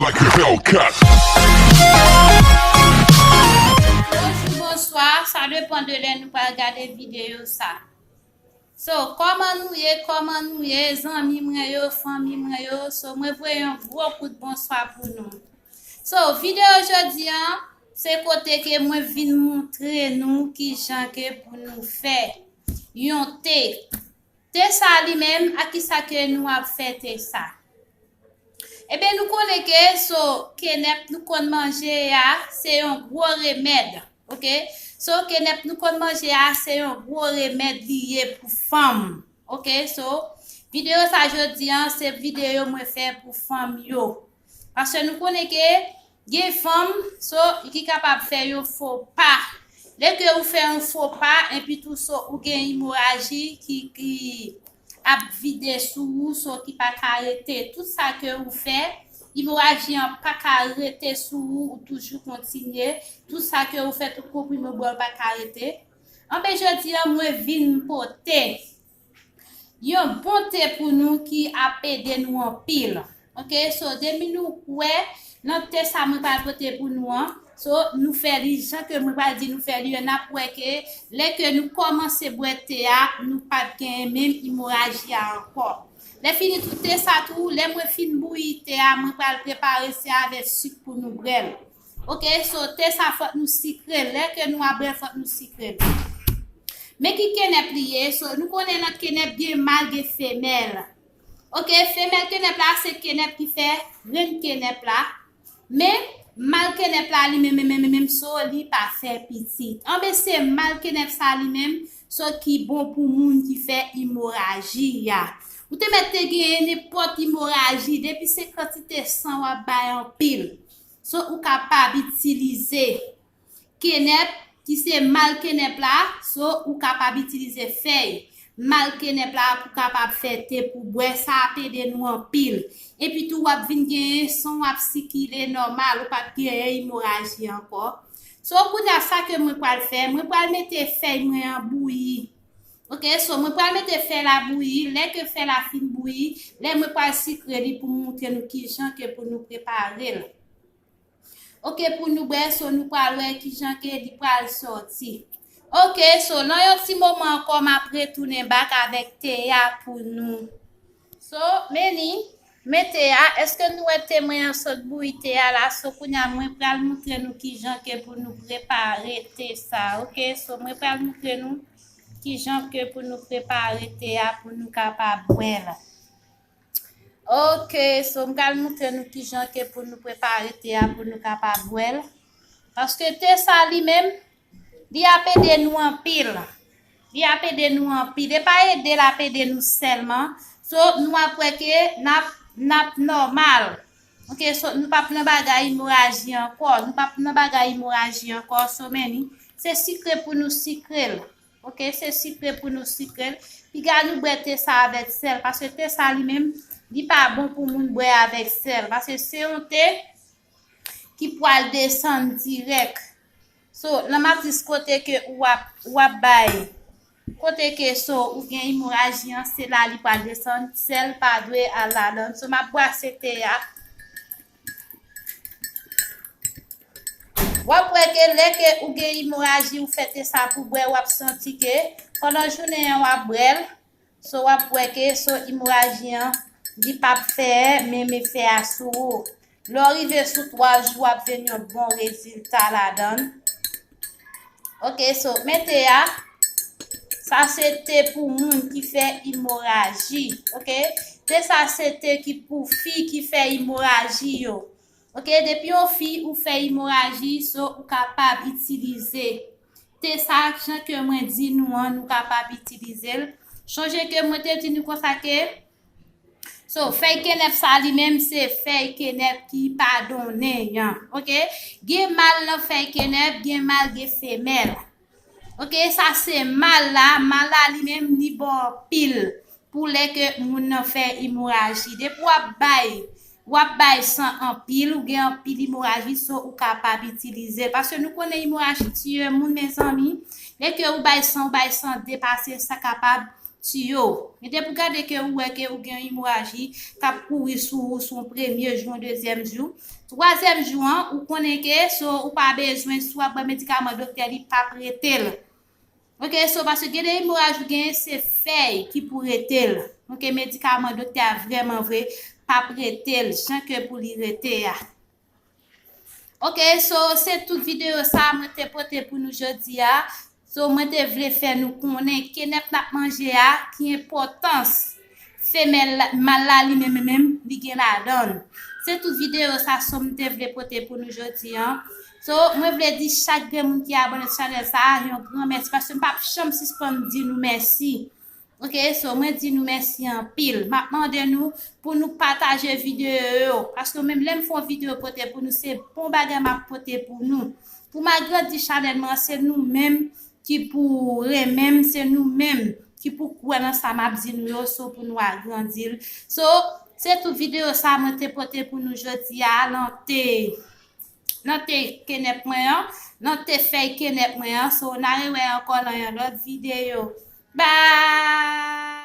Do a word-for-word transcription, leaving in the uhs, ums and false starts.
Like a Hellcat. Bonjou, bonswa, sa depann de lè nou pral gade videyo sa. So, kòman nou ye, kòman nou ye, zanmi mwen yo, fanmi mwen yo? So, mwen voye yon gwo kout bonswa pou nou. So, videyo jodi an, se kote ke mwen vin montre nou kijan ke pou nou fè yon te. Te sa li menm, ak kisa ke nou ap fè te sa? Ebyen, nou konnen ke so kenèp nou konn manje a, se yon gwo remèd, oke? So kenèp nou konn manje a, se yon gwo remèd li ye pou fanm, oke? So videyo sa jodi an, se videyo mwen fè pou fanm yo. Paske nou konnen ke gen fanm, so, ki kapab fè yon fo pa. Lè ke ou fè yon fo pa, epi tou, so, ou gen imoraji ki, ki ap vide sou ou, so, ki pa ka rete. Tout sa ke ou fè, imoraji an pa ka rete sou ou, ou toujou kontinye. Tout sa ke ou fè, tout konprime w bwè pa ka rete. Anben, jodi an, mwen vin pote yon bon te pou nou ki ap ede nou anpil. Oke, so, depi nou kwè nan te sa mwen pral pote pou nou an, so, nou fè li jan ke mwen pral di nou fè li an, n ap wè ke lè ke nou kòmanse bwè te a, nou p ap genyen menm imoraji a ankò. Lè fini tou te sa tou, lè mwen fin bouyi te a, mwen pral prepare se avèk sik pou nou bwè l. Oke, so te sa fòk nou sikre l. Lè ke nou ap bwè l, fòk nou sikre l. Men ki kenèp li ye? So, nou konnen nan kenèp gen mal, gen femèl. Oke, femèl kenèp la se kenèp ki fè grenn kenèp la. Men mal kenèp la li menm, menm, menm, menm, so, li pa fè pitit. Anben, se mal kenèp sa li menm, so, ki bon pou moun ki fè imoraji a. Ou te mèt te genyen nenpòt imoraji, depi se kantite san w ap bay anpil. So, ou kapab itilize kenèp ki se mal kenèp la, so, ou kapab itilize fèy mal kenèp la pou kapab fè te pou bwè, sa ap ede nou anpil. Epi tou, w ap vin genyen san w ap sikile nòmal, ou p ap genyen imoraji ankò. So, kounye a, sa ke mwen pral fè, mwen pral mete fèy mwen an bouyi. Oke, so, mwen pral mete fèy la bouyi. Lè ke fèy la fin bouyi, lè mwen pral sikre li pou mwen montre nou kijan ke pou nou prepare l. Oke, pou nou bwè, so, nou pral wè kijan ke li pral sòti. Oke, so, nan yon ti moman ankò, m ap retounen back avèk te a pou nou. So, men li, men te a, èske nou wè te mwen an sot bouyi te a la? So, kounye a, mwen pral montre nou kijan ke pou nou prepare te sa, oke? So, mwen pral montre nou kijan ke pou nou prepare te a pou nou kapab bwè l. Oke, so m pral montre nou kijan ke pou nou prepare te a pou nou kapab bwè l. Paske te sa li menm, li ap ede nou anpil. Li ap ede nou anpil. E pa ede l ap ede nou sèlman. So, nou ap wè ke n ap, n ap nòmal. Oke, so, nou p ap nan bagay imoraji ankò. Nou p ap nan bagay imoraji ankò. So, men ni, se sikre pou nou sikre l. Oke, se sikre pou nou sikre l. Piga nou bwè te sa avèk sèl, paske te sa li menm, li pa bon pou moun bwè avèk sèl, paske se yon te ki pwal desann dirèk. So, nan matis kote ke ou ap, ou ap bay, kote ke so ou gen imoraji an, se la li pwal desann, sèl pa dwe al ladan. So, m ap bwase te a. W ap wè ke lè ke ou gen imoraji, ou fè te sa pou bwè, w ap santi ke pandan jounen an, w ap bwè l. So, w ap wè ke so imoraji an, li p ap fè menm efè a sou ou. Lè w rive sou twa jou, w ap jwenn yon bon rezilta ladan l. Oke, so, men te a, sa se te pou moun ki fè imoraji, oke? Te sa se te ki pou fi ki fè imoraji yo. Oke, depi yon fi ou fè imoraji, so ou kapab itilize te sa, jan ke mwen di nou an, nou kapab itilize l. Chonje ke mwen te di nou konsa ke, so, fèy kenèp sa li menm, se fèy kenèp ki pa donnen an, oke? Gen mal nan fèy kenèp, gen mal, gen femèl. Oke, sa se mal la. Mal la li menm, li bon anpil pou lè ke moun nan fè imoraji. Depi w ap bay, w ap bay san anpil, ou gen anpil imoraji, so ou kapab itilize l. Paske nou konnen imoraji tiye moun, mezanmi. Lè ke ou bay san, ou bay san depase, sa kapab tiyo. Men depi w gade ke ou wè ke ou gen yon emoraji k ap kouri sou ou sou yon premye jou, yon dezyèm jou, twazyèm jou an, ou konnen ke so ou pa bezwen, si w ap bwè medikaman doktè, li p ap rete l. Ok, so paske gen de emoraji ou genyen, se fèy ki pou rete l. Ok, medikaman doktè a vrèman vre p ap rete l jan ke pou li rete a. Ok, so se tout videyo sa a mwen te pote pou nou jodi a. So mwen te vle fè nou konnen kenèp n ap manje a, ki enpòtans femèl mal la li menm menm li gen ladan l. Se tout videyo sa so m te vle pote pou nou jodi a. So mwen vle di chak grenn moun ki abòne sou chanèl sa a yon gran mèsi paske m p ap janm sispann di nou mèsi. Ok, so mwen di nou mèsi anpil. M ap mande nou pou nou pataje videyo yo. Paske menm lè m fè yon videyo pote pou nou, se bon bagay m ap pote pou nou. Pou m agrandi chanèl mwen, se nou menm ki pou renmen m, se nou menm ki pou kwè nan sa m ap di nou yo, so pou nou agrandi l. So, se tout videyo sa mwen te pote pou nou jodi a, nan te, nan te kenèp mwen an, nan te fèy kenèp mwen an. So, n a rewè ankò nan yon lòt videyo. Bye!